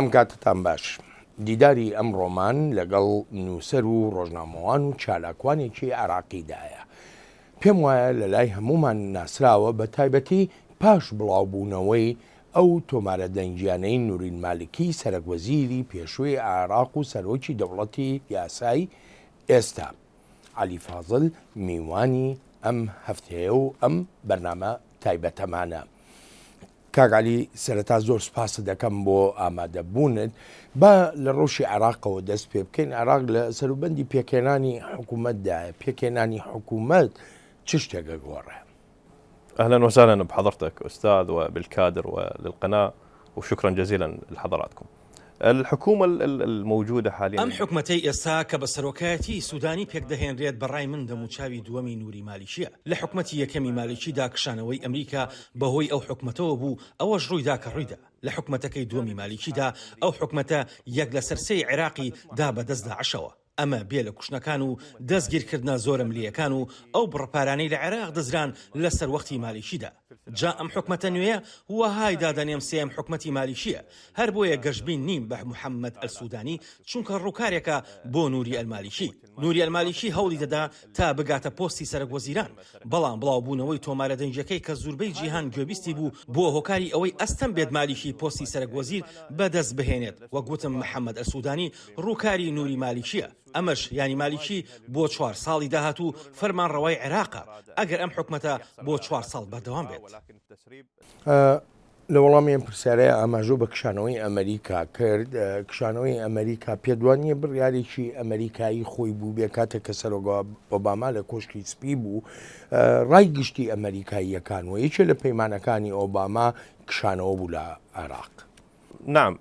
ئەم کاتەتان باش. دیداری ئەمڕۆمان لەگەڵ نووسەر و ڕۆژنامەوان و چالاکوانێکی عێراقیدایە. پێم وایە لە لای هەموومان ناسراوە بە تایبەتی پاش بڵاوبوونەوەی ئەو تۆمارە دەنگیانەی نورین مالکی سەرەک وەزیری پێشووی عێراق و سەرۆکی دەوڵەتی یاسای ئێستا. عەلی فازل میوانی ئەم هەفتەیە و ئەم بەرنامە تایبەتەمانە. کاک عەلی سەرەتا زۆر سوپاست دەکەم بۆ ئامادەبوونت. با لە ڕەوشی عێراقەوە دەست پێ بکەین. عێراق لە سەروبەندی پێکهێنانی حکوومەتدایە. پێکهێنانی حکوومەت چ شتێک ئەگۆڕێ؟ اهلا وسهلا بحضرتك استاذ وبالكادر وللقناه وشكرا جزيلا لحضراتكم. الحكومة الموجودة حاليا ئەم حکومەتەی ئێستا کە بە سەرۆکایەتیی سودانی پێکدەهێنرێت بە ڕای من دەموچاوی دووەمی نوری مالیکییە. لە حکومەتی یەکەمی مالیکیدا کشانەوەی ئەمریکا بەهۆی ئەو حکومەتەوە بوو، ئەوەش ڕوویدا کە ڕوویدا. لە حکومەتەکەی دووەمی مالیکیدا ئەو حکومەتە یەک لەسەر سێی عێراقی دا بە دەست داعشەوە. ئەمە بێ لە کوشتنەکان و دەستگیرکردنە زۆرەملێیەکان و ئەو بڕە پارانەی لە عێراق دزران لە سەروەختی مالیکیدا. جا ئەم حکومەتە نوێیە وەهای دادەنێم سێیەم حکومەتی مالیکییە، هەر بۆیە گەشبین نیم بە محەمەد ئەلسودانی چونکە ڕووکارێکە بۆ نوری ئەلمالیکی. نوری ئەلمالیکی هەوڵی دەدا تا بگاتە پۆستی سەرەک وەزیران، بەڵام بڵاوبوونەوەی تۆمارە دەنگیەکەی کە زوربەی جیهان گوێبیستی بوو بووە هۆکاری ئەوەی ئەستەم بێت مالیکی پۆستی سەرەک وەزیر بەدەست بهێنێت، وەک وتم محەمەد ئەلسودانی ڕووکاری نوری مالیکییە. ئەمەش یانی مالیکی بۆ چوار ساڵی داهاتوو فەرمانڕەوای عێراقە، ئەگەر ئەم حکومەتە بۆ چوار ساڵ بەردەوام بێت. لە وەڵامی ئەم پرسیارەیا ئاماژەو بە کشانەوەی ئەمەریکا کرد، کشانەوەی ئەمەریکا پێت وا نییە بڕیارێکی ئەمەریکایی خۆی بووبێ کاتێک کە سەرۆک ئۆباما لە کۆشکی سپی بوو ڕای گشتی ئەمەریکاییەکان و یەکێ لە پەیمانەکانی ئۆباما کشانەوە بوو لە عێراق. نعم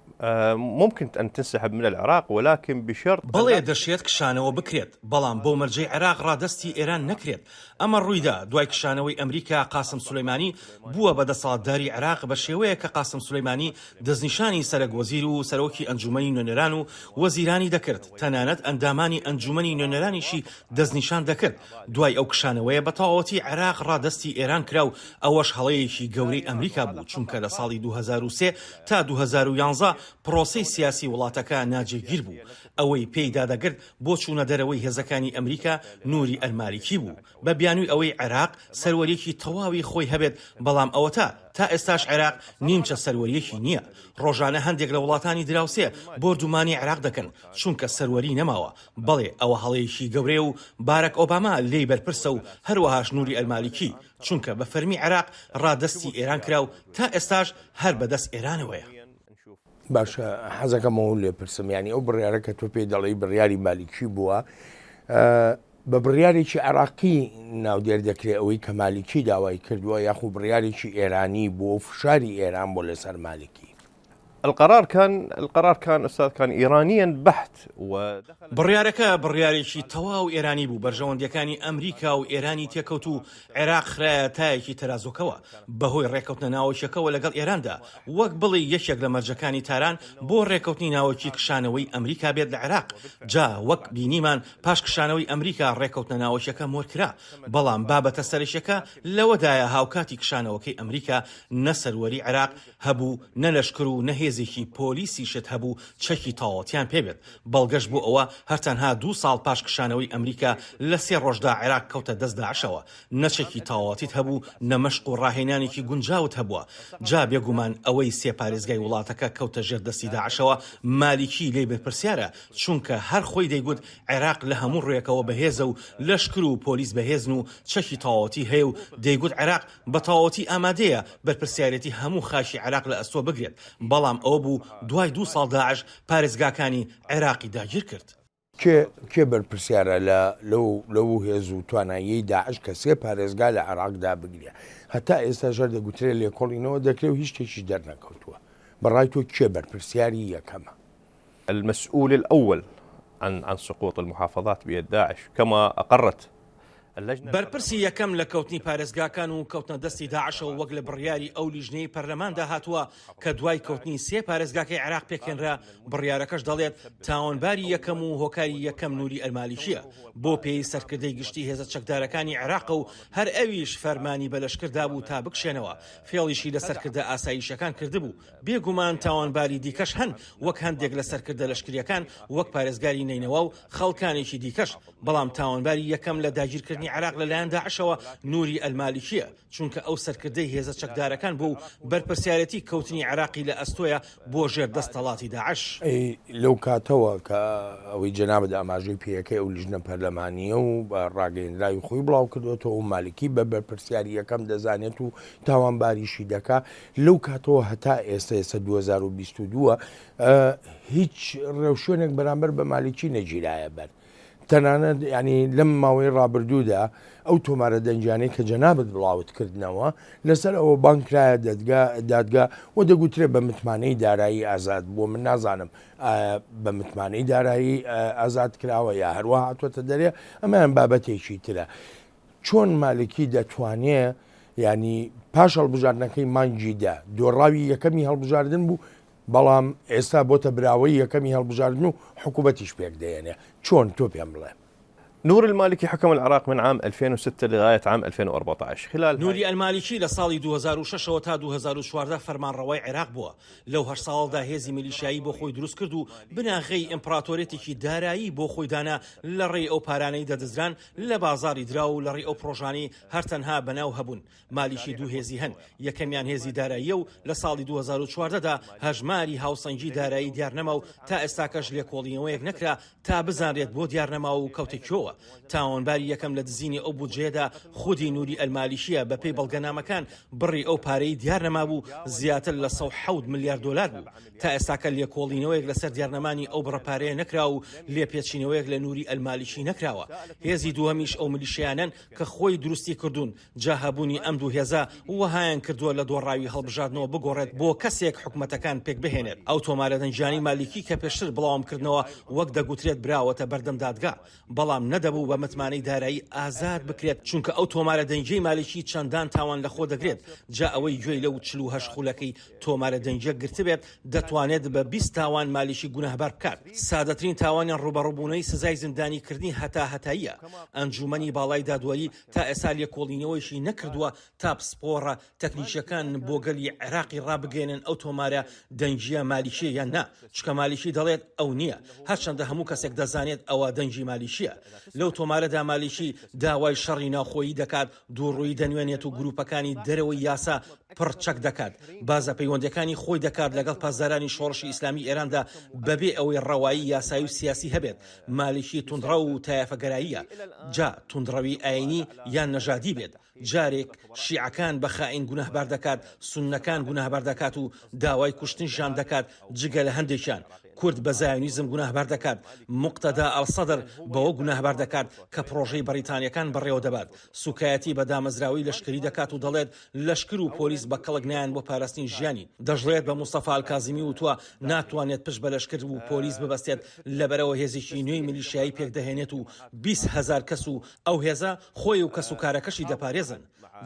ممکن ان تنسحب من العراق ولكن بشرط بەڵێ دەشێت کشانەوە بکرێت، بەڵام بەو مەرجەی عێراق ڕادەستی ئێران نەکرێت، ئەمە ڕوویدا، دوای کشانەوەی ئەمریکا قاسم سولەیمانی بووە بە دەسەڵاتداری عێراق بە شێوەیەک کە قاسم سولەیمانی دەستنیشانی سەرەک وەزیر و سەرۆکی ئەنجومەنی نوێنەران و وەزیرانی دەکرد، تەنانەت ئەندامانی ئەنجومەنی نوێنەرانیشی دەستنیشان دەکرد، دوای ئەو کشانەوەیە بە تەواوەتی عێراق ڕادەستی ئێران کرا و ئەوەش هەڵەیەکی گەورەی ئەمریکا بوو، چونکە لە ساڵی 2003 تا 2011 پرۆسەی سیاسی وڵاتەکە ناجێگیر بوو، ئەوەی پێی دادەگرت بۆ چوونە دەرەوەی هێزەکانی ئەمریکا نوری ئەلمالیکی بوو بە بیانووی ئەوەی عێراق سەروەرییەکی تەواوی خۆی هەبێت، بەڵام ئەوەتا تا ئێستاش عێراق نیمچە سەروەرییەکی نییە، ڕۆژانە هەندێک لە وڵاتانی دراوسێ بۆردومانی عێراق دەکەن، چونکە سەروەری نەماوە، بەڵێ ئەوە هەڵەیەکی گەورەیە و بارەک ئۆباما لێی بەرپرسە و هەروەهاش نوری ئەلمالیکی، چونکە بە فەرمی عێراق ڕادەستی ئێران کرا و تا ئێستاش هەر بە دەست ئێرانەوەیە. باشە حەزەکەم ئەوە لێ پرسم یانی ئەو بڕیارە کە تۆ پێی دەڵێی بڕیاری مالیکی بووە بە بڕیارێکی عێراقی ناودێر دەکرێت ئەوەی کە مالیکی داوای کردووە یاخو بڕیارێکی ئێرانی بووە و فشاری ئێران بۆ لەسەر مالکی؟ القرار كان القرار كان استاذ كان ايرانيا بحت و بڕیارەکە بڕیارێکی تەواو ئێرانی بوو، بەرژەوەندییەکانی ئەمریکا و ئێرانی تێکەوت و عێراق خرایە تایەکی تەرازووەکەوە بەهۆی ڕێککەوتنە ناوەکییەکەوە لەگەڵ ئێراندا، وەک بڵێی یەکێک لە مەرجەکانی تاران بۆ ڕێککەوتنی ناوەکی کشانەوەی ئەمریکا بێت لە عێراق، جا وەک بینیمان پاش کشانەوەی ئەمریکا ڕێککەوتنە ناوەکییەکە مۆرکرا، بەڵام بابەتە سەرەکییەکە لەوەدایە هاوکاتی کشانەوەکەی ئەمریکا نە سەروەری عێراق هەبوو، نە لەشکر و نە هێزێکی پۆلیسیشت هەبوو چەکی تەواوەتیان پێ بێت، بەڵگەش بۆ ئەوە هەر تەنها دوو ساڵ پاش کشانەوەی ئەمریکا لە سێ ڕۆژدا عێراق کەوتە دەست داعشەوە، نە چەکی تەواوەتیت هەبوو نە مەشق و ڕاهێنانێکی گونجاوت هەبووە، جا بێگومان ئەوەی سێ پارێزگای وڵاتەکە کەوتە ژێر دەستی داعشەوە مالیکی لێی بەرپرسیارە، چونکە هەر خۆی دەیگوت عێراق لە هەموو ڕووێکەوە بەهێزە و لەشکر و پۆلیس بەهێزن و چەکی تەواوەتی هەیە و دەیگوت عێراق بە تەواوەتی ئامادەیە بەرپرسیارێتی هەموو خاکی عێراق لە ئەستۆ بگرێت، بەڵام ئەوە بوو دوای دوو ساڵ داعش پارێزگاکانی عێراقی داگیر کرد. کێ کێ بەرپرسیارە لە لەو لەو هێز و تواناییەی داعش کە سێ پارێزگا لە عێراقدا بگرێ؟ هەتا ئێستاش هەر دەگوترێ لێکۆڵینەوە دەکرێ و هیچ شتێکیش دەرنەکەوتووە. بە ڕای تۆ کێ بەرپرسیاری یەکەمە؟ المسئول الاول عن عن سقوط المحافظات بيد داعش كما اقرت. بەرپرسی یەکەم لە کەوتنی پارێزگاکان و کەوتنە دەستی داعشەوە وەک لە بڕیاری ئەو لیژنەی پەرلەماندا هاتووە کە دوای کەوتنی سێ پارێزگاکەی عێراق پێکهێنرا، بڕیارەکەش دەڵێت تاوانباری یەکەم و هۆکاری یەکەم نوری ئەلمالیکییە بۆ پێی سەرکردەی گشتی هێزە چەکدارەکانی عێراقە و هەر ئەویش فەرمانی بە لەشکر دابوو تا بکشێنەوە، فێڵیشی لە سەرکردە ئاسایشیەکان کردبوو. بێ گومان تاوانباری دیکەش هەن وەک هەندێک لە سەرکردە لەشکریەکان وەک پارێزگاری نەینەوا و خەڵکانێکی دیکەش، بەڵام تاوانباری یەکەم لە داگیرکردنی عێراق لەلایەن داعشەوە نوری ئەلمالیکییە. چونکە ئەو سەرکردەی هێزە چەکدارەکان بووە و بەرپرسیارێتی کەوتنی عێراقی لە ئەستۆیە بۆ ژێر دەستەڵاتی داعش. ئەی لەو کاتەوە کە ئەوەی جەنابت ئاماژەی پێیەکەی ئەو لیژنە پەرلەمانییە و ڕاگەیەندراوی خۆی بڵاوکردۆتەوە و مالکی بە بەرپرسیاری یەکەم دەزانێت و تاوانباریشی دەکا، لەو کاتەوە هەتا ئێستا، ئێستا 2022 هیچ ڕێوشوێنێک بەرامبەر بە مالکی نەگیرایە بەر. تەنانەت یانی لەم ماوەی ڕابردوودا ئەو تۆمارە دەنگیانەی کە جەنابت بڵاوت کردنەوە لەسەر ئەوە بانگ کرایە دەدگا دادگا و دەگوترێ بە متمانەی دارایی ئازاد بووە من نازانم ئایا بە متمانەی دارایی ئازاد کراوە یا هەروە هاتووەتە دەرێ ئەمەیان بابەتێکی ترە چۆن مالکی دەتوانێ ینی پاش هەڵبژاردنەکەی مانگی دە دۆڕاوی یەکەمی هەڵبژاردن بوو بەڵام ئێستا بۆتە براوەی یەکەمی هەڵبژاردن و حکوومەتیش پێک دەهێنێ. چۆن؟ تۆ پێم بڵێ. نور المالکی حكم العراق من عام 2006 لغاية عام 2014 خلال نوری المالکی لە ساڵی 2006 ەوە تا 2014 فەرمانڕەوای عێراق بووە. لەو هەشت ساڵەدا هێزی میلیشیایی بۆ خۆی دروست کرد و بناغەی ئیمپڕاتۆریەتێکی دارایی بۆ خۆی دانا لە ڕێی ئەو پارانەی دەدزران لە بازاڕی دراو و لە ڕێی ئەو پڕۆژانەی هەر تەنها بە ناو هەبوون. مالیکی دوو هێزی هەن، یەکەمیان هێزی داراییە و لە ساڵی 2014 دا هەژماری هاوسەنگی دارایی دیارنەما و تا ئێستاکەش لێکۆڵینەوەیەک نەکرا تا بزانرێت بۆ دیارنەما و کەوتە کوێوە. تاوانباری یەکەم لە دزینی ئەو بودجەیەدا خودی نوری ئەلمالیکییە، بەپێی بەڵگەنامەکان بڕی ئەو پارەی دیارنەمابوو زیاتر لە 107 ملیار دۆلار بوو. تا ئێستاکە لێکۆڵینەوەیەک لەسەر دیارنەمانی ئەو بڕە پارەیە نەکرا و لێپێچینەوەیەک لە نوری ئەلمالیکی نەکراوە. هێزی دووەمیش ئەو ملیشیانەن کە خۆی دروستی کردوون، جا هەبوونی ئەم دوو هێزە وەهایان کردووە لە دۆڕاوی هەڵبژاردنەوە بگۆڕێت بۆ کەسێک حکومەتەکان پێکبهێنێت. ئەو تۆمارە دەنگیانەی مالیکی کە پێشتر بڵاوم کردنەوە وەک دەگوترێت براوەتە بەردەم دادگا، بەڵام نەدەبوو بە متمانەی دارایی ئازاد بکرێت، چونکە ئەو تۆمارە دەنگیەی مالیکی چەندان تاوان لەخۆ دەگرێت، جا ئەوەی گوێی لەو 48 خولەکەی تۆمارە دەنگیە گرتبێت دەتوانێت بە 20 تاوان مالیکی گوناهبار بکات. سادەترین تاوانیان ڕووبەڕووبوونەوەی سزای زیندانیکردنی هەتاهەتاییە. ئەنجوومەنی باڵای دادوەری تا ئێستا لێکۆڵینەوەیشی نەکردووە تا پسپۆڕە تەکنیکیەکان بۆ گەلی عێراقی ڕابگەیەنن ئەو تۆمارە دەنگییە مالیکیە یان نا، چونکە مالیکی دەڵێت ئەو نییە، هەرچەندە هەموو کەسێک دەزانێت ئەوە دەنگی مالیکیە. لەو تۆمارەدا مالیکی داوای شەڕی ناوخۆیی دەکات، دووڕوویی دەنوێنێت و گروپەکانی دەرەوەی یاسا پڕ چەک دەکات، بازە پەیوەندیەکانی خۆی دەکات لەگەڵ پاسدارانی شۆڕشی ئیسلامی ئێراندا بەبێ ئەوەی ڕەوایی یاسایی و سیاسی هەبێت، مالیکی توندڕەو و تایەفەگەراییە، جا توندڕەوی ئایینی یان نەژادی بێت، جارێک شیعەکان بە خائین گوناهبار دەکات، سوننەکان گوناهبار دەکات و داوای کوشتنیشیان دەکات جگە لە هەندێکیان، کورد بە زایۆنیزم گوناهبار دەکات، موقتەدا ئەلسەدر بەوە گوناهبار دەکات کە پڕۆژەی بەڕیتانیەکان بەڕێوە دەبات، سوکایەتی بە دامەزراوەی لەشکری دەکات و دەڵێت لەشکر و پۆلیس بە کەڵک نایەن بۆ پاراستنی ژیانی. دەشڵێت بە موستەفا ئەلکازمی وتووە ناتوانێت پشت بە لەشکر و پۆلیس ببەستێت لەبەرئەوە هێزێکی نوێی میلیشیایی پێکدەهێنێت و 20 هەزار کەس و ئەو هێزە خۆی و کەسوکارەکەشی دەپارێزن.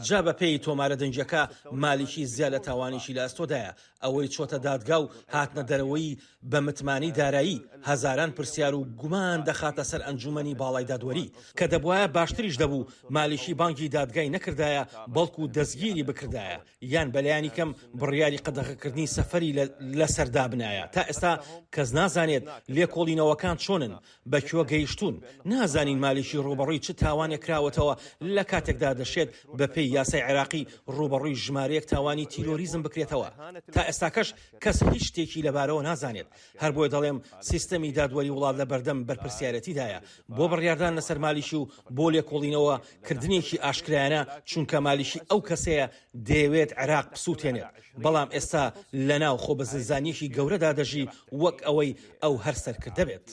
جا بەپێی تۆمارە دەنگیەکە مالیکی زیا لە تاوانێکی لە ئەستۆدایە ئەوەی چۆتە دادگا و هاتنە دەرەوەی بە متمانەی دارایی، هەزاران پرسیار و گومان دەخاتە سەر ئەنجومەنی باڵای دادوەری، کە دەبوایە باشتریش دەبوو مالیکی بانگی دادگای نەکردایە بەڵکو دەستگیری بکردایە یان بەلایەنی کەم بڕیاری قەدەغەکردنی سەفەری لەسەر دابنایە. تا ئێستا کەس نازانێت لێکۆڵینەوەکان چۆنن، بە کوێ گەیشتوون، نازانین مالیکی ڕووبەڕووی چ تاوانێک کراوەتەوە لە کاتێکدا دەشێت بەپێی یاسای عێراقی ڕووبەڕووی ژمارەیەک تاوانی تیرۆریزم بکرێتەوە. تا ئێستاکەش کەس هیچ شتێکی لەبارەوە نازانێت. هەر بۆیە دەڵێم سیستەمی دادوەری وڵات لە بەردەم بەرپرسیارێتیدایە بۆ بڕیاردان لەسەر مالیکی و بۆ لێکۆڵینەوە کردنێکی ئاشکرایانە، چونکە مالیکی ئەو کەسەیە دەیەوێت عێراق بسووتێنێت، بەڵام ئێستا لەناو خۆبەزلزانییەکی گەورەدا دەژی وەک ئەوەی ئەو هەر سەرکردە بێت.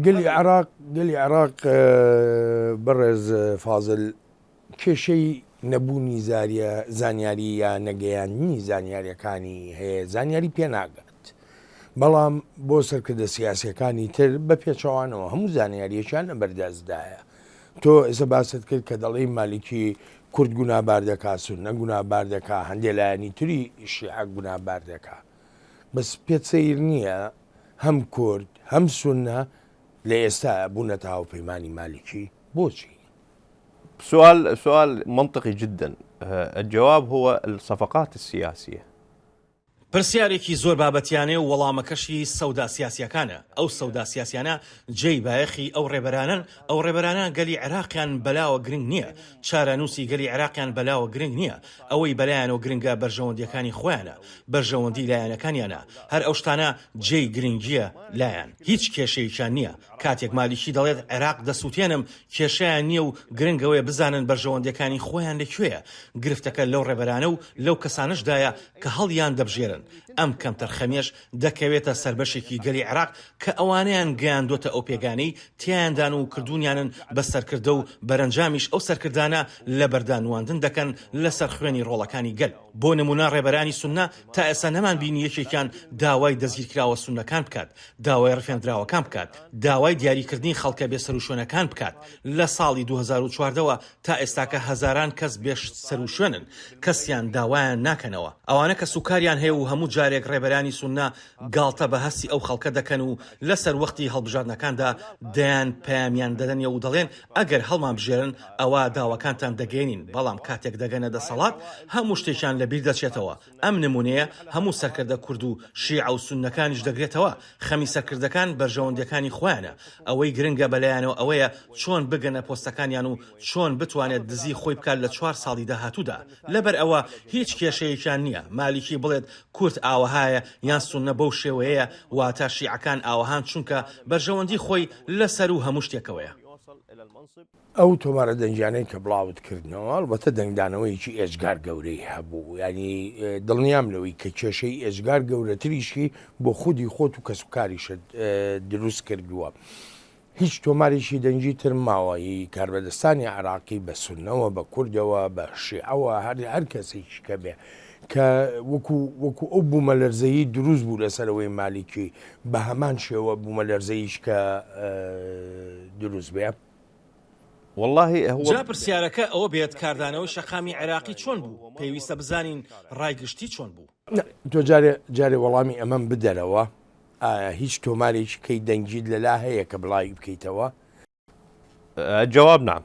گەلی عێراق گەلی عێراق بەڕێز فازل کێشەی نەبوونی زاریە زانیاری یا نەگەیاندنی زانیاریەکانی هەیە زانیاری پێ ناگات بەڵام بۆ سەرکردە سیاسیەکانی تر بە پێچەوانەوە هەموو زانیاریەکیان لەبەردەستدایە. تۆ ئێستا باست کرد کە دەڵێی مالیکی کورد گونابار دەکا، سوننە گونابار دەکا، هەندێ لایەنی تری شیعە گونابار دەکا. بەس پێت سەیر نییە هەم کورد هەم سوننە لە ئێستایا بوونەتە هاوپەیمانی مالیکی؟ بۆچی؟ سوال سوال منطقي جدا الجواب هو الصفقات السياسية. پرسیارێکی زۆر بابەتیانەیە و وەڵامەکەشی سەودا سیاسیەکانە، ئەو سەودا سیاسیانە جێی بایەخی ئەو ڕێبەرانەن، ئەو ڕێبەرانە گەلی عێراقیان بەلاوە گرنگ نییە، چارەنووسی گەلی عێراقیان بەلاوە گرنگ نییە، ئەوەی بەلایانەوە گرنگە بەرژەوەندییەکانی خۆیانە، بەرژەوەندی لایەنەکانیانە، هەر ئەو شتانە جێی گرنگییە لایان، هیچ کێشەیەکیان نییە، کاتێک مالیکی دەڵێت عێراق دەسوتێنم کێشەیان نییە و گرنگ ئەوەیە بزانن بەرژەوەندییەکانی خۆیان لە کوێیە، گرفتەکە لەو ڕێبەرانە و لەو کەسانەشدایە کە هەڵیان دەبژێرن، ئەم کەمتەرخەمیەش دەکەوێتە سەر بەشێکی گەلی عێراق کە ئەوانەیان گەیاندۆتە ئەو پێگانەی تیایاندان و کردوونیانن بە سەرکردە و بەرەنجامیش ئەو سەرکردانە لەبەردا نواندن دەکەن لەسەر خوێنی ڕۆڵەکانی گەل. بۆ نموونە ڕێبەرانی سوننە تا ئێستا نەمانبینی یەکێکیان داوای دەستگیرکراوە سوننەکان بکات، داوای ڕفێندراوەکان بکات، داوای دیاریکردنی خەڵکە بێسەروشوێنەکان بکات، لە ساڵی 2014 وە تا ئێستاکە هەزاران کەس بێ سەروشوێنن، کەسیان داوایان ناکەنەوە. ئەوانە کەسوکاریان هەیە و هەموو جارێک ڕێبەرانی سوننە گاڵتە بە هەستی ئەو خەڵکە دەکەن و لە سەروەختی هەڵبژاردنەکاندا دەیان پەیامیان دەدەنێ و دەڵێن ئەگەر هەڵمانبژێرن ئەوا داواکانتان دەگەیەنین، بەڵام کاتێک دەگەنە دەسەڵات هەموو شتێکیان لەبیر دەچێتەوە. ئەم نمونەیە هەموو سەرکردە کورد و شیعە و سوننەکانیش دەگرێتەوە، خەمی سەرکردەکان بەرژەوەندیەکانی خۆیانە، ئەوەی گرنگە بەلایانەوە ئەوەیە چۆن بگەنە پۆستەکانیان و چۆن بتوانێت دزی خۆی بکات لە چوار ساڵی داهاتوودا، لەبەر ئەوە هیچ کێشەیەکیان نیە مالیکی بڵێت کورد ئاوەهایە یان سوننە بەو شێوەیەیە واتە شیعەکان ئاوەهان چونکە بەرژەوەندی خۆی لەسەروو هەموو شتێکەوەیە. ئەو تۆمارە دەنگیانەی کە بڵاوت کردنەوە ئەڵبەتە دەنگدانەوەیەکی ئێجگار گەورەی هەبوو یانی دڵنیام لەوەی کە کێشەی ئێجگار گەورەتریشی بۆ خودی خۆت و کەسوکاریشت دروست کردووە. هیچ تۆمارێکی دەنگی تر ماوە هی کاربەدەستانی عێراقی بە سوننەوە بە کوردەوە بە شیعەوە هەر هەر کەسێکی کە بێ کە وەکو وەکو ئەو بوومەلەرزەیی دروست بوو لەسەرەوەی مالیکی بە هەمان شێوە بوومەلەرزەیش کە دروست بێ. جا پرسیارەکە ئەوە بێت کاردانەوەی شەقامی عێراقی چۆن بوو؟ پێویستە بزانین ڕای گشتی چۆن بوو؟ تۆ جارێ جارێ وەڵامی ئەمەم بدەرەوە، ئایا هیچ تۆمارێکی کەی دەنگیت لەلا هەیە کە بڵاوی بکەیتەوە؟ الجواب نعم.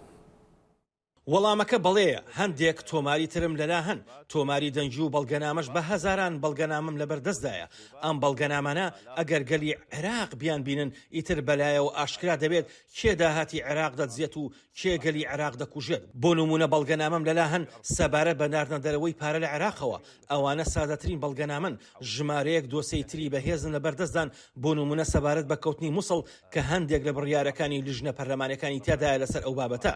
وەڵامەکە بەڵێیە، هەندێک تۆماری ترم لەلا هەن، تۆماری دەنگی و بەڵگەنامەش بە هەزاران بەڵگەنامەم لەبەردەستدایە، ئەم بەڵگەنامانە ئەگەر گەلی عێراق بیانبینن ئیتر بەلایەوە ئاشکرا دەبێت کێ داهاتی عێراق دەدزێت و کێ گەلی عێراق دەکوژێت، بۆ نموونە بەڵگەنامەم لەلا هەن سەبارەت بە ناردنەدەرەوەی پارە لە عێراقەوە، ئەوانە سادەترین بەڵگەنامەن، ژمارەیەک دۆسێی تری بەهێزم لەبەردەستدان، بۆ نموونە سەبارەت بە کەوتنی موسڵ کە هەندێک لە بڕیارەکانی لیژنە پەرلەمانیەکانی تیادایە لەسەر ئەو بابەتە.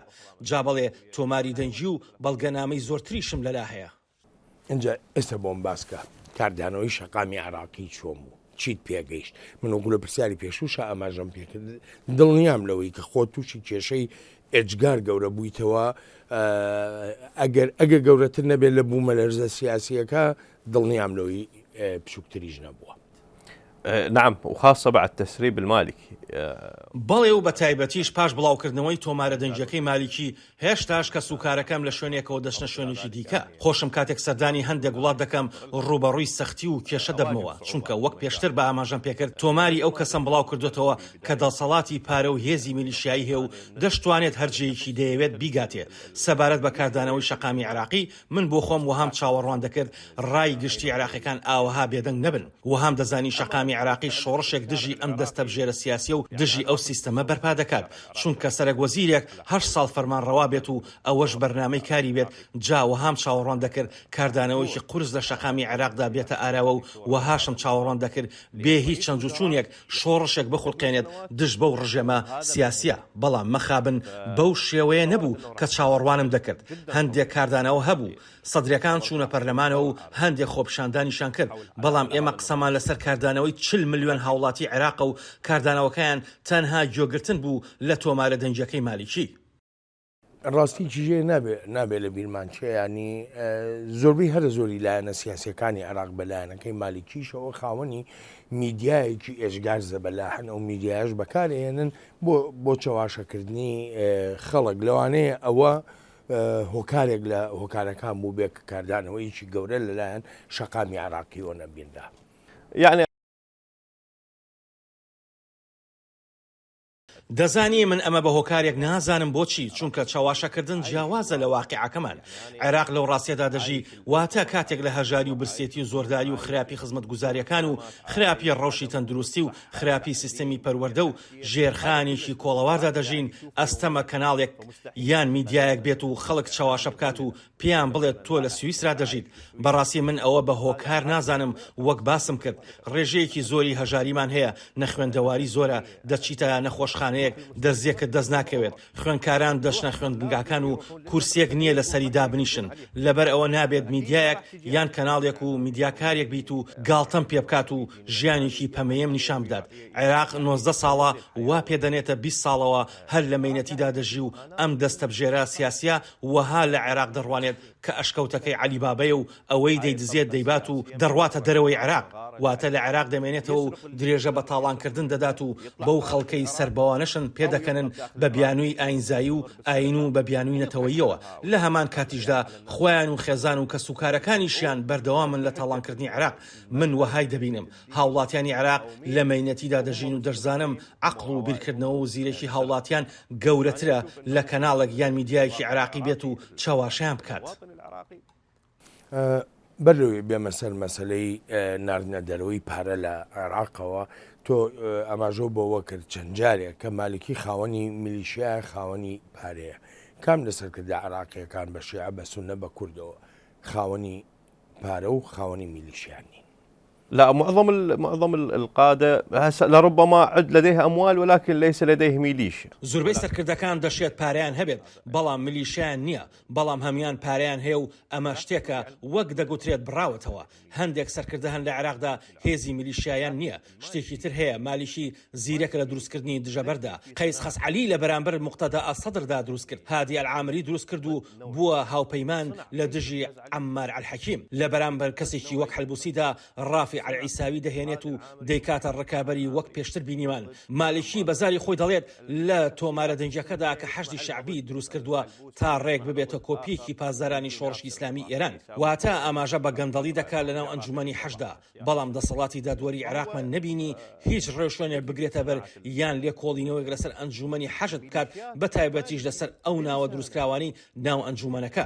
جا بەڵێ تۆماری دەنگی و بەڵگەنامەی زۆرتریشم لەلا هەیە. ئینجا ئێستا بۆم باس کە کاردانەوەی شەقامی عێراقی چۆن بوو؟ چیت پێگەیشت؟ من وەکو لە پرسیاری پێشووشا ئاماژەم پێکرد دڵنیام لەوەی کە خۆت تووشی کێشەی ئێجگار گەورە بوویتەوە ئەگەر ئەگەر گەورەتر نەبێت لە بوومەلەرزە سیاسییەکە دڵنیام لەوەی بچووکتریش نەبووە. نعم وخاصة بعد تسريب المالكي. بەڵێ و بەتایبەتیش پاش بڵاوکردنەوەی تۆمارە دەنگیەکەی مالیکی، هێشتاش کەسوکارەکەم لە شوێنێکەوە دەچنە شوێنێکی دیکە، خۆشم کاتێک سەردانی هەندێک وڵات دەکەم ڕووبەڕووی سەختی و کێشە دەبمەوە، چونکە وەک پێشتر بە ئاماژەم پێکرد تۆماری ئەو کەسەم بڵاوکردۆتەوە کە دەسەڵاتی پارە و هێزی میلیشیایی هەیە و دەشتوانێت هەر جێیەکی دەیەوێت بیگاتێ. سەبارەت بە کاردانەوەی شەقامی عێراقی، من بۆ خۆم وەهام چاوەڕوان دەکرد ڕای گشتی عێراقیەکان ئاوەها بێدەنگ نەبن. وەهام دەزانی شەقامی عێراقی شۆڕشێک دژی ئەم دەستەبژێرە سیاسیە و دژی ئەو سیستەمە بەرپا دەکات. چونکە سەرەک وەزیرێک هەشت ساڵ فەرمانڕەوا بێت و ئەوەش بەرنامەی کاری بێت، جا وەهام چاوەڕوان دەکرد کاردانەوەیەکی قورس لە شەقامی عێراقدا بێتە ئاراوە و وەهاشم چاوەڕوان دەکرد بێ هیچ چەنجوچونێک شۆڕشێک بخولقێنێت دژ بەو ڕژێمە سیاسیە، بەڵام مەخابن بەو شێوەیە نەبوو کە چاوەڕوانم دەکرد، هەندێک کاردانەوە هەبوو، سەدریەکان چوونە پەرلەمانەوە و هەندێک خۆپیشاندانیشیان کرد، بەڵام ئێمە قسەمان لەسەر کاردانەوەی 40 ملیۆن هاوڵاتی عێراقە و کاردانەوەکەیان تەنها گوێگرتن بوو لە تۆمارە دەنگیەکەی مالیکی. ڕاستی چیژێ نابێ نابێ لە بیرمان چێ ینی زۆربەی هەرە زۆری لایەنە سیاسەکانی عێراق بە لایەنەکەی مالیکیشەوە خاوەنی میدیایەکی ئێجگار زەبەلاحن ئەو میدیایەش بەکارئەهێنن بۆ بۆ چەواشەکردنی خەڵک لەوانەیە ئەوە هۆکارێک لە هۆکارەکان بووبێ کە کاردانەوەیەکی گەورە لەلایەن شەقامی عێراقیەوە نەبینرا. یەعنی. دەزانی من ئەمە بە هۆکارێک نازانم بۆچی چونکە چەواشەکردن جیاوازە لە واقیعەکەمان عێراق لەو ڕاستیەدا دەژی واتە کاتێک لە هەژاری و برسێتی و زۆرداری و خراپی خزمەتگوزاریەکان و خراپی ڕەوشی تەندروستی و خراپی سیستەمی پەروەردە و ژێرخانێکی کۆڵەواردا دەژین ئەستەمە کەناڵێک یان میدیایەک بێت و خەڵک چەواشە بکات و پێیان بڵێت تۆ لە سویسرا دەژیت، بەڕاستی من ئەوە بە هۆکار نازانم وەک باسم کرد ڕێژەیەکی زۆری هەژاریمان هەیە نەخوێندەواری زۆرە دەچیتە نەخۆشخانەیەک دەرزیەکت دەست ناکەوێت خوێندکاران دەچنە خوێندنگاکان و کورسیەک نییە لەسەری دابنیشن لەبەر ئەوە نابێت میدیایەک یان کەناڵێک و میدیاکارێک بیت و گاڵتەم پێبکات و ژیانێکی پەمەیەم نیشان بدات عێراق 19 ساڵە وا پێدەنێتە 20 ساڵەوە هەر لە مەینەتیدا دەژی و ئەم دەستەبژێرە سیاسیە وەها لە عێراق دەڕوانێت کە ئەشکەوتەکەی عەلی بابەیە و ئەوەی دەیدزێت دەیبات و دەڕواتە دەرەوەی عێراق، واتە لە عێراق دەمێنێتەوە و درێژە بە تاڵانکردن دەدات و بەو خەڵکەی سەر بەوانەشن پێدەکەنن بە بیانووی ئاینزایی و ئایین و بە بیانووی نەتەوەییەوە لە هەمان کاتیشدا خۆیان و خێزان و کەسوکارەکانیشیان بەردەوامن لە تاڵانکردنی عێراق من وەهای دەبینم هاوڵاتیانی عێراق لە مەینەتیدا دەژین و دەشزانم عەقڵ و بیرکردنەوە و زیرەکی هاوڵاتیان گەورەترە لە کەناڵێک یان میدیایەکی عێراقی بێت و چەواشەیان بکات. بەر لەوەی بێمە سەر مەسەلەی ناردنە دەرەوەی پارە لە عێراقەوە، تۆ ئاماژەو بەوە کرد چەند جارێک کە مالکی خاوەنی میلیشیایە خاوەنی پارەیە. کام لە سەرکردە عێراقییەکان بە شیعە بە سوننە بە کوردەوە خاوەنی پارە و خاوەنی میلیشیا نین؟ لا معظم معظم القادة هسه لربما عد لديه أموال ولكن ليس لديه ميليشيا. زۆربەی سەرکردەکان دەشێت پارەیان هەبێت، بەڵام ملیشیایان نییە، بەڵام هەموان پارەیان هەیە و ئەمە شتێکە وەک دەگوترێت بڕاوەتەوە. هەندێک سەرکردە هەن لە عێراقدا هێزی میلیشیایان نییە. شتێکی تر هەیە، مالیکی زیرەکە لە دروستکردنی دژەبەردا. قەیس خەزعەلی لە بەرامبەر موقتەدا ئەلسەدردا دروستکرد. هادی ئەلعامری دروستکرد و بووە هاوپەیمان لە دژی عەممار ئەلحەکیم. لە بەرامبەر کەسێکی وەک حەلبوسیدا ڕافی ئەلعیساوی دەهێنێت و دەیکاتە ڕکابەری وەک پێشتر بینیمان. مالیکی بە زاری خۆی دەڵێت لە تۆمارە دەنگیەکەدا کە حەشدی شەعبی دروستکردووە تا ڕێک ببێتە کۆپیەکی پاسدارانی شۆڕشی ئیسلامی ئێران. واتە ئاماژە بە گەندەڵی دەکات لەناو ئەنجومەنی حەشدا. بەڵام دەسەڵاتی دادوەری عێراقمان نەبینی هیچ ڕێوشوێنێک بگرێتە بەر یان لێکۆڵینەوەیەک لەسەر ئەنجومەنی حەشد بکات بەتایبەتیش لەسەر ئەو ناوە دروستکراوانەی ناو ئەنجومەنەکە.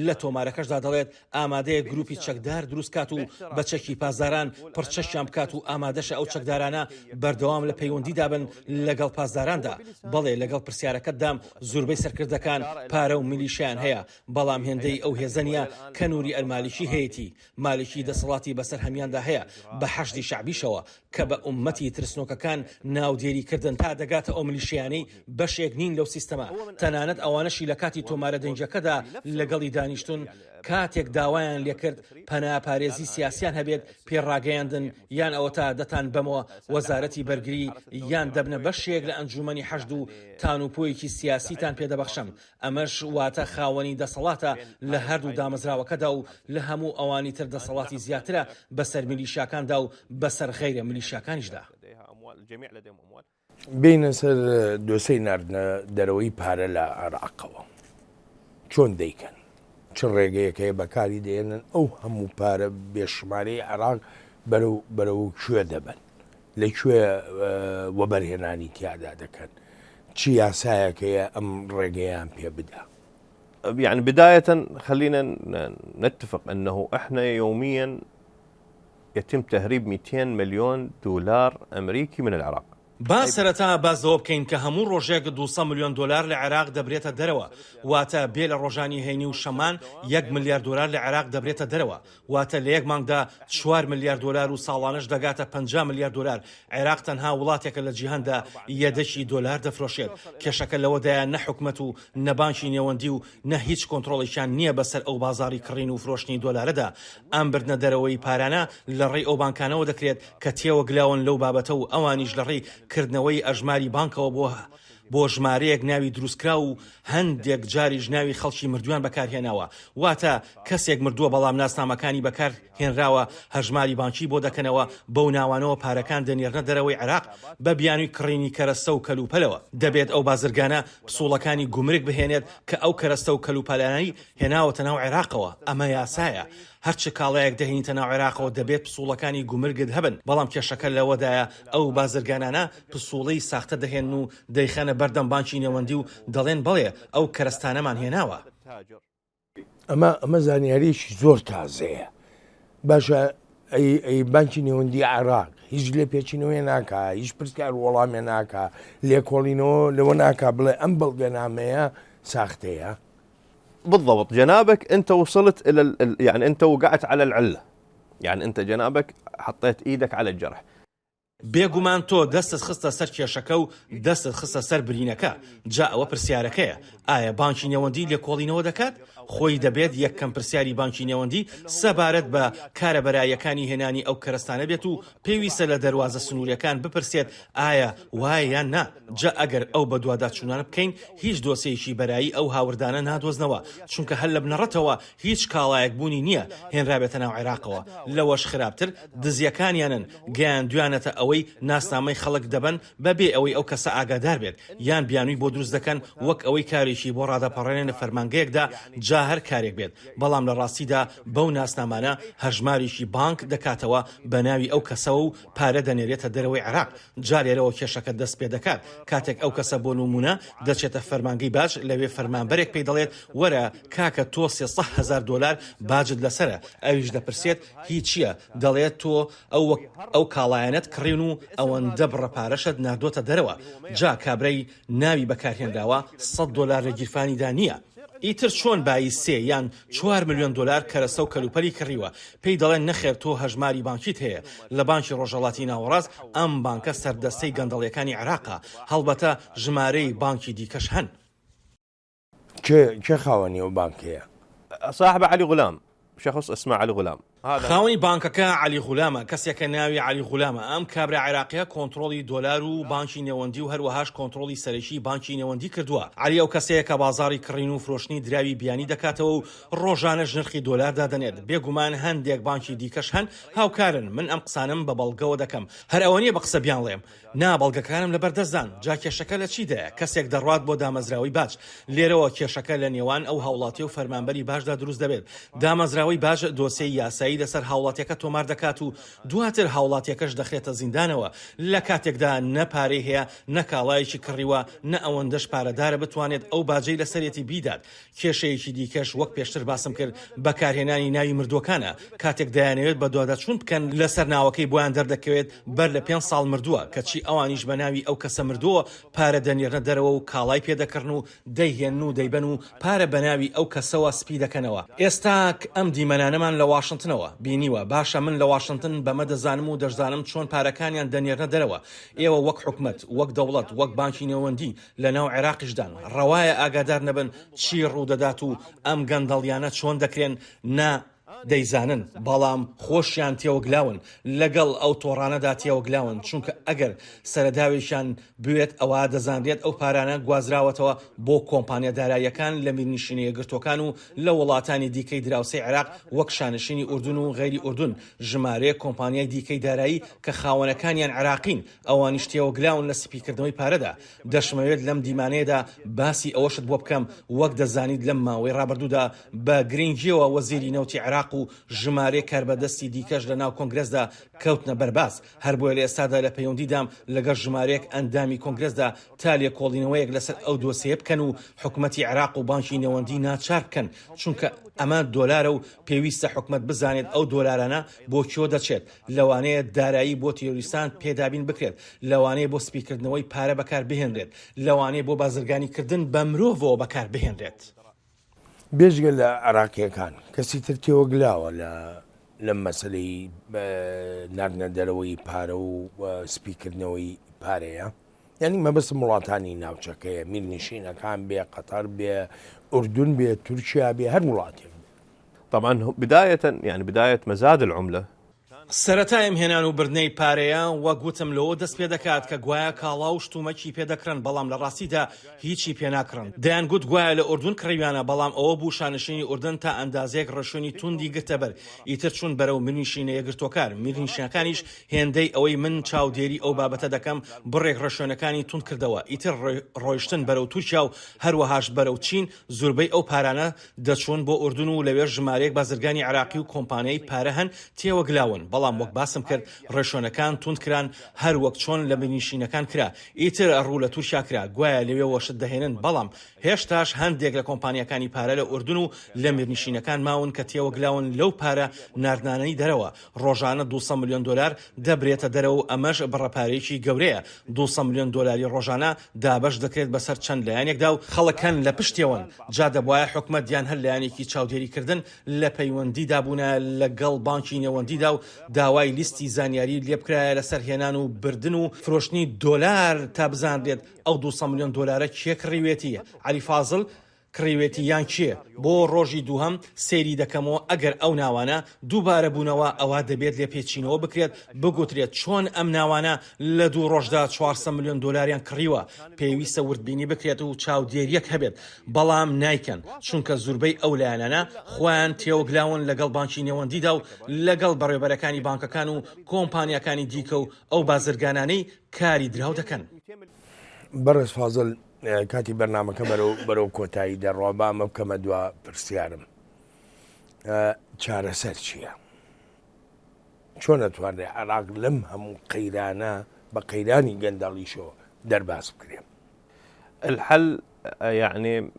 لە تۆمارەکەشدا دەڵێت ئامادەیە گروپی چەکدار دروستکات و بە چەکی پاسداران پڕچەکیان بکات و ئامادەشە ئەو چەکدارانە بەردەوام لە پەیوەندیدا بن لەگەڵ پاسداراندا. بەڵێ لەگەڵ پرسیارەکەتدام زوربەی سەرکردەکان پارە و میلیشیایان هەیە بەڵام هێندەی ئەو هێزە نیە کە نوری ئەلمالیکی هەیەتی. مالکی دەسەڵاتی بەسەر هەمیاندا هەیە بە حەشدی شەعبیشەوە کە بە ئوممەتی ترسنۆکەکان ناودێری کردن تا دەگاتە ئەو ملیشیانەی بەشێک نین لەو سیستەمە تەنانەت ئەوانەشی لە کاتی تۆمارە دەنگیەکەدا لەگەڵی دانیشتون کاتێک داوایان لێکرد پەنا پارێزی سیاسیان هەبێت پێ ڕاگەیاندن یان ئەوەتا دەتان بەمەوە وەزارەتی بەرگری یان دەبنە بەشێک لە ئەنجومەنی حەشد و تانوپۆیەکی سیاسیتان پێدەبەخشم ئەمەش واتە خاوەنی دەسەڵاتە لە هەردوو دامەزراوەکەدا و لە هەموو ئەوانی تر دەسەڵاتی زیاترە بەسەر میلیشیاکاندا و بەسەر غەیرە میلیشیاکانیشدا. بێینە سەر دۆسێی ناردنە دەرەوەی پارە لە عێراقەوە چۆن دەیکەن؟ چ ڕێگەیەک هەیە بەکاری دەهێنن ئەو هەموو پارە بێشمارەی عێراق بەرەو بەرەو کوێ دەبەن؟ لە کوێ وەبەرهێنانی تیادا دەکەن؟ چ یاسایەک هەیە ئەم ڕێگەیان پێ بدا؟ يعني بداية خلينا نتفق أنه احنا يوميا يتم تهريب 200 مليون دولار أمريكي من العراق. با سەرەتا باس لەوە بکەین کە هەموو ڕۆژێک 200 ملیۆن دۆلار لە عێراق دەبرێتە دەرەوە، واتە بێ لە ڕۆژانی هەینی و شەمان یەک ملیار دۆلار لە عێراق دەبرێتە دەرەوە، واتە لە یەک مانگدا چوار ملیار دۆلار و ساڵانەش دەگاتە 50 ملیار دۆلار، عێراق تەنها وڵاتێکە لە جیهاندا یەدەکی دۆلار دەفرۆشێت، کێشەکە لەوەدایە نە حکومەت و نە بانکی نێوەندی و نە هیچ کۆنترۆڵێکیان نییە بەسەر ئەو بازاڕی کڕین و فرۆشتنی دۆلارەدا، ئەم بردنە دەرەوەی پارانە لە ڕێی ئەو بانکانەوە دەکرێت کە تێوەگلاون لەو بابەتە و ئەوانیش لە ڕێی کردنەوەی ئەژماری بانکەوە بۆ. بۆ ژمارەیەک ناوی دروستکراو و هەندێک جاریش ناوی خەڵکی مردوویان بەکارهێناوە، واتە کەسێک مردووە بەڵام ناسنامەکانی بەکار هێنراوە، هەژماری بانکی بۆ دەکەنەوە، بەو ناوانەوە پارەکان دەنێرنە دەرەوەی عێراق بە بیانووی کڕینی کەرەستە و کەلوپەلەوە. دەبێت ئەو بازرگانە پسوڵەکانی گومرگ بهێنێت کە ئەو کەرەستە و کەلوپەلانەی هێناوەتە ناو عێراقەوە، ئەمە یاسایە. هەرچ کاڵایەک دەهێنیتە ناو عێراقەوە دەبێت پسوڵەکانی گومرگت هەبن، بەڵام کێشەکە لەوەدایە ئەو بازرگانانە پسوڵەی ساختە دەهێنن و دەیخەنە بەردەم بانکی نێوەندی و دەڵێن بەڵێ ئەو کەرەستانەمان هێناوە. ئەمە ئەمە زانیاریەکی زۆر تازەیە باشە ئەی ئەی بانکی نێوەندی عێراق هیچ لێپێچینەوەی ناکا هیچ پرسیار وەڵامێ ناکا لێکۆڵینەوە لەوە ناکا بڵێ ئەم بەڵگەنامەیە ساختەیە بالضبط جنابك انت وصلت الى ال... يعني انت وقعت على العله يعني انت جنابك حطيت ايدك على الجرح بێگومان تۆ دەستت خستە سەر کێشەکە و دەستت خستە سەر برینەکە، جا ئەوە پرسیارەکەیە، ئایا بانکی نێوەندی لێکۆڵینەوە دەکات؟ خۆی دەبێت یەکەم پرسیاری بانکی نێوەندی سەبارەت بە کارە بەراییەکانی هێنانی ئەو کەرەستانە بێت و پێویستە لە دەروازە سنوورییەکان بپرسێت ئایا وایە یان نا، جا ئەگەر ئەو بەدواداچوونانە بکەین هیچ دۆسێیەکی بەرایی ئەو هاوردانە نادۆزنەوە، چونکە هەر لە بنەڕەتەوە هیچ کاڵایەک بوونی نییە هێنرابێتە ناو عێراقەوە، لەوەش خراپتر دزییەکانیانن گەیاندویانەتە ئەوەی ناسنامەی خەڵک دەبەن بەبێ ئەوەی ئەو کەسە ئاگادار بێت، یان بیانوی بۆ دروست دەکەن وەک ئەوەی کارێکی بۆ ڕادەپەڕێنن لە فەرمانگەیەکدا جا هەر کارێک بێت، بەڵام لە ڕاستیدا بەو ناسنامانە هەژمارێکی بانک دەکاتەوە بە ناوی ئەو کەسەوە و پارە دەنێرێتە دەرەوەی عێراق، جا لێرەوە کێشەکە دەست پێدەکات کاتێک ئەو کەسە بۆ نمونە دەچێتە فەرمانگەی باج لەوێ فەرمانبەرێک پێی دەڵێت وەرە کاکە تۆ 300 هەزار دۆلار باجت لەسەرە ئەویش دەپرسێت هی چییە دەڵێت تۆ ئەو ئەو کاڵایانەت کڕیون و ئەوەندە بڕە پارەشت ناردۆتە دەرەوە جا کابرای ناوی بەکارهێنراوە سەد دۆلار لە گیرفانیدا نییە. ئیتر چۆن بایی سێ یان چوار ملیۆن دۆلار کەرەسە و کەلوپەلی کڕیوە؟ پێی دەڵێن نەخێر تۆ هەژماری بانکیت هەیە لە بانکی ڕۆژهەڵاتی ناوەڕاست، ئەم بانکە سەردەستەی گەندەڵیەکانی عێراقە، هەڵبەتە ژمارەی بانکی دیکەش هەن. کێ کێ خاوەنی ئەو بانکەیە؟ صاحبە علی غلام شخص اسمه علی غلام هذا. خاوەنی بانکەکە عەلی غولامە، کەسێکە ناوی عەلی غولامە، ئەم کابرا عێراقیە کۆنتڕۆڵی دۆلار و بانکی نێوەندی و هەروەهاش کۆنتڕۆڵی سەرەکی بانکی نێوەندی کردووە. عەلی ئەو کەسەیە کە بازاڕی کڕین و فرۆشتنی دراوی بیانی دەکاتەوە و ڕۆژانەش نرخی دۆلار دادەنێت. بێگومان هەندێک بانکی دیکەش هەن هاوکارن، من ئەم قسانەم بە بەڵگەوە دەکەم، هەر ئەوە نییە بە قسە بیانڵێم. نا بەڵگەکانم لەبەردەستدان، جا کێشەکە لە چیدایە؟ کەسێک دەڕوات بۆ دامەزراوەی باج، لێرەوە کێشەکە لە نێوان ئەو هاوڵاتیە و فەرمانبەری باجدا دروست دەبێت، دامەزراوەی باج دۆسێی یاسایی لەسەر هاوڵاتیەکە تۆمار دەکات و دواتر هاوڵاتیەکەش دەخرێتە زیندانەوە، لە کاتێکدا نە پارەی هەیە، نە کاڵایەکی کڕیوە، نە ئەوەندەش پارەدارە بتوانێت ئەو باجەی لەسەرێتی بیدات. کێشەیەکی دیکەش وەک پێشتر باسم کرد بەکارهێنانی ناوی مردووەکانە، کاتێک دەیانەوێت بەدواداچوون بکەن لەسەر ناوەکەی بۆیان دەردەکەوێت بەر لە پێنج ساڵ مردووە، کەچی ئەوانیش بە ناوی ئەو کەسە مردووە پارە دەنێرنە دەرەوە و کاڵای پێ دەکڕن و دەیهێنن و دەیبەن و پارە بە ناوی ئەو کەسەوە سپی دەکەنەوە. ئێستا ئەم دیمەنانەمان لە واشنتنەوە بینیوە، باشە من لە واشنتن بەمە دەزانم و دەشزانم چۆن پارەکانیان دەنێرنە دەرەوە، ئێوە وەک حکومەت، وەک دەوڵەت، وەک بانکی نێوەندی، لە ناو عێراقیشدان، ڕەوایە ئاگادار نەبن چی ڕوودەدات و ئەم گەندەڵیانە چۆن دەکرێن، نا دەیزانن، بەڵام خۆشیان تێوەگلاون، لەگەڵ ئەو تۆڕانەدا تێوەگلاون، چونکە ئەگەر سەرەداوێکیان بوێت ئەوا دەزانرێت ئەو پارانە گوازراوەتەوە بۆ کۆمپانیا داراییەکان لە میرنشینە یەکگرتووەکان و لە وڵاتانی دیکەی دراوسێی عێراق وەک شانشینی ئوردن و غەیری ئوردن، ژمارەیەک کۆمپانیای دیکەی دارایی کە خاوەنەکانیان عێراقین ئەوانیش تێوەگلاون لە سپیکردنەوەی پارەدا. دەشمەوێت لەم دیمانەیەدا باسی ئەوەشت بۆ بکەم، وەک دەزانیت لەم ماوەی ڕابردوودا بە گرنگییەوە وەزیری نەوتی عێراق و ژمارەیەک کاربەدەستی دیکەش لە ناو کۆنگرێسدا کەوتنە بەر باس، هەربۆیە لە ئێستادا لە پەیوەندیدام لەگەڵ ژمارەیەک ئەندامی کۆنگرێسدا تا لێکۆڵینەوەیەک لەسەر ئەو دۆسێیە بکەن و حکومەتی عێراق و بانکی نێوەندی ناچار بکەن، چونکە ئەمە دۆلارە و پێویستە حکومەت بزانێت ئەو دۆلارانە بۆ کوێ دەچێت. لەوانەیە دارایی بۆ تیرۆریستان پێ دابین بکرێت، لەوانەیە بۆ سپیکردنەوەی پارە بەکار بهێنرێت، لەوانەیە بۆ بازرگانیکردن بە مرۆڤەوە بەکار بهێنرێت. بێجگە لە عێراقییەکان کەسی تر تێوەگلاوە لە لەم مەسەلەی ناردنە دەرەوەی پارە و سپیکردنەوەی پارەیە؟ یانی مەبەستم وڵاتانی ناوچەکەیە، میرنشینەکان بێ، قەتەر بێ، ئوردن بێ، تورکیا بێ، هەر وڵاتێک بێ. طبعا بداية يعني بداية مزاد العملة. سەرەتای ئەم هێنان و بردنەی پارەیە وەک وتم لەوە دەست پێ دەکات کە گوایە کاڵا و شتومەکی پێ دەکڕن بەڵام لە ڕاستیدا هیچی پێ ناکڕن. دەیانگوت گوایە لە ئوردون کڕیویانە بەڵام ئەوە بوو شانشینی ئوردن تا ئەندازەیەک ڕێوشوێنی توندی گرتە بەر ئیتر چوون بەرەو میرنشینە یەکگرتووەکان میرنشینەکانیش هێندەی ئەوەی من چاودێری ئەو بابەتە دەکەم بڕێک ڕێوشوێنەکانی توند کردەوە ئیتر ڕۆیشتن بەرەو تورکیا و هەروەهاش بەرەو چین زوربەی ئەو پارانە دەچوون بۆ ئوردن و لەوێش ژمارەیەک بازرگانی عێراقی و کۆمپانیای پارە هەن تێوەگلاون، بەڵام وەک باسم کرد ڕێوشوێنەکان توند کران هەر وەک چۆن لە میرنشینەکان کرا، ئیتر ڕوو لە تورکیا کرا، گوایە لەوێوە شت دەهێنن، بەڵام هێشتاش هەندێک لە کۆمپانیاکانی پارە لە ئوردن و لە میرنشینەکان ماون کە تێوەگلاون لەو پارە ناردنانەی دەرەوە، ڕۆژانە 200 ملیۆن دۆلار دەبرێتە دەرەوە و ئەمەش بڕە پارەیەکی گەورەیە، 200 ملیۆن دۆلاری ڕۆژانە دابەش دەکرێت بەسەر چەند لایەنێکدا و خەڵک هەن لە پشتیەوەن، جا دەبوایە حکومەت یان هەر لایەنێکی چاودێریکردن لە پەیوەندیدا بوونایە لەگەڵ بانکی نێوەندیدا و داوای لیستی زانیاری لێبکرایە لەسەر هێنان و بردن و فرۆشتنی دۆلار تا بزانرێت ئەو 200 ملیۆن دۆلارە کێ کڕیوێتی، عەلی فازل، کڕیوێتی یان کێ؟ بۆ ڕۆژی دووهەم سەیری دەکەمەوە ئەگەر ئەو ناوانە دووبارە بوونەوە ئەوا دەبێت لێپێچینەوە بکرێت بگوترێت چۆن ئەم ناوانە لە دوو ڕۆژدا 400 ملیۆن دۆلاریان کڕیوە پێویستە وردبینی بکرێت و چاودێریەک هەبێت بەڵام نایکەن چونکە زوربەی ئەو لایەنانە خۆیان تێوەگلاون لەگەڵ بانکی نێوەندیدا و لەگەڵ بەڕێوبەرەکانی بانکەکان و کۆمپانیاکانی دیکە و ئەو بازرگانانەی کاری دراو دەکەن. بەڕێز فازل کاتی بەرنامەکە بەرەو بەرەو کۆتایی دەڕوا با ئەمە بکەمە دوا پرسیارم چارەسەر چییە؟ چۆن ئەتوانرێ عێراق لەم هەموو قەیرانە بە قەیرانی گەندەڵیشەوە دەرباز بکرێ؟ الحل يعني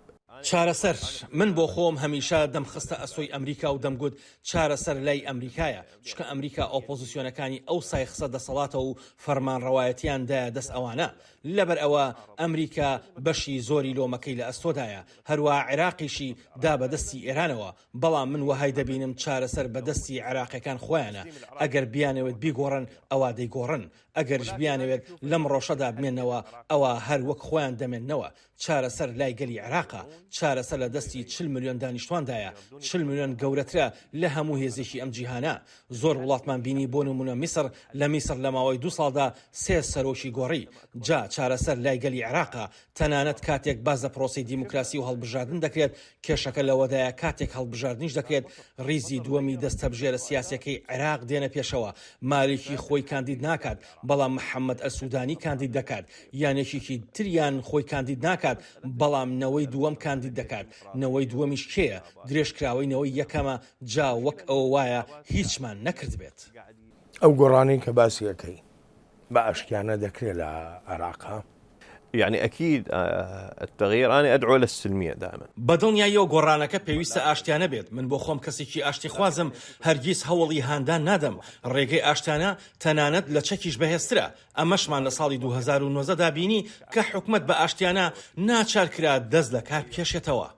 چارەسەر، من بۆ خۆم هەمیشە دەمخستە ئەستۆی ئەمریکا و دەمگوت چارەسەر لای ئەمریکایە، چونکە ئەمریکا ئۆپۆزسیۆنەکانی ئەوسای خستە دەسەڵاتەوە و فەرمانڕەوایەتیان دایە دەست ئەوانە، لەبەر ئەوە ئەمریکا بەشی زۆری لۆمەکەی لە ئەستۆدایە، هەروا عێراقیشی دا بە دەستی ئێرانەوە، بەڵام من وەهای دەبینم چارەسەر بە دەستی عێراقیەکان خۆیانە، ئەگەر بیانەوێت بیگۆڕن ئەوا دەیگۆڕن، ئەگەریش بیانەوێت لەم ڕەوشەدا بمێنەوە ئەوا هەر وەک خۆیان دەمێننەوە، چارەسەر لای گەلی عێراقە، چارەسەر لە دەستی 40 ملیۆن دانیشتواندایە، 40 ملیۆن گەورەترە لە هەموو هێزێکی ئەم جیهانە. زۆر وڵاتمان بینی بۆ نمونە میسڕ، لە میسڕ لە ماوەی دوو ساڵدا سێ سەرۆکی گۆڕی. جا چارەسەر لای گەلی عێراقە. تەنانەت کاتێک باس لە پرۆسەی دیموکراسی و هەڵبژاردن دەکرێت، کێشەکە لەوەدایە کاتێک هەڵبژاردنیش دەکرێت ڕیزی دووەمی دەستەبژێرە سیاسیەکەی عێراق دێنە پێشەوە، مالیکی خۆی کاندید ناکات، بەڵام محەمەد ئەلسودانی کاندید دەکات، یان یەکێکی تریان خۆی کاندید ناکات، بەڵام نەوەی دووەم کاندید دەکات، نەوەی دووەمیش کێیە؟ درێژکراوەی نەوەی یەکەمە، جا وەک ئەوە وایە هیچمان نەکردبێت. ئەو گۆڕانەی کە باسی ئەکەی بە ئاشتیانە دەکرێ لە عێراقا؟ يعني اكيد التغيير انا ادعو الى السلميه دائما. بە دڵنیاییەوە گۆڕانەکە پێویستە ئاشتیانە بێت، من بۆ خۆم کەسێکی ئاشتیخوازم، هەرگیز هەوڵی هاندان نادەم، ڕێگەی ئاشتیانە تەنانەت لە چەکیش بەهێزترە، ئەمەشمان لە ساڵی 2019 دا بینی کە حکومەت بە ئاشتیانە ناچار کرا دەست لە کار بکێشێتەوە.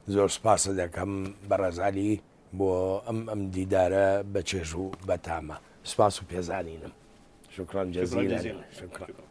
زۆر سپاست دەکەم بەڕێز عەلی بۆ ئەم ئەم دیدارە بە چێژ و بەتامە. سپاس و پێزانینم. شکرا جزیلا. شکرا.